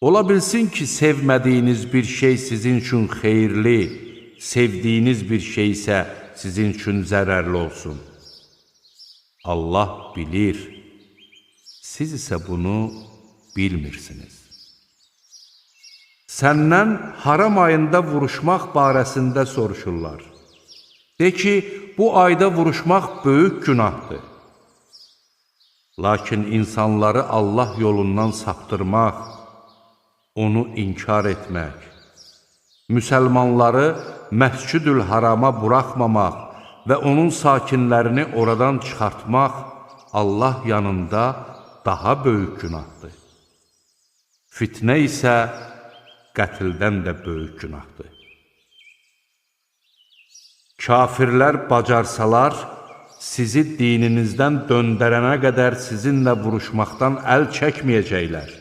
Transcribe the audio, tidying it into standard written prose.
Ola bilsin ki, sevmədiyiniz bir şey sizin üçün xeyirli, sevdiyiniz bir şey isə sizin üçün zərərli olsun. Allah bilir, siz isə bunu bilmirsiniz. Səndən haram ayında vuruşmaq barəsində soruşurlar. De ki, bu ayda vuruşmaq böyük günahdır. Lakin insanları Allah yolundan saptırmaq, onu inkar etmək, müsəlmanları Məscidül Harama buraxmamaq və onun sakinlərini oradan çıxartmaq Allah yanında daha böyük günahdır. Fitnə isə qətldən də böyük günahdır. Kafirlər bacarsalar, sizi dininizdən döndərənə qədər sizinlə vuruşmaqdan əl çəkməyəcəklər.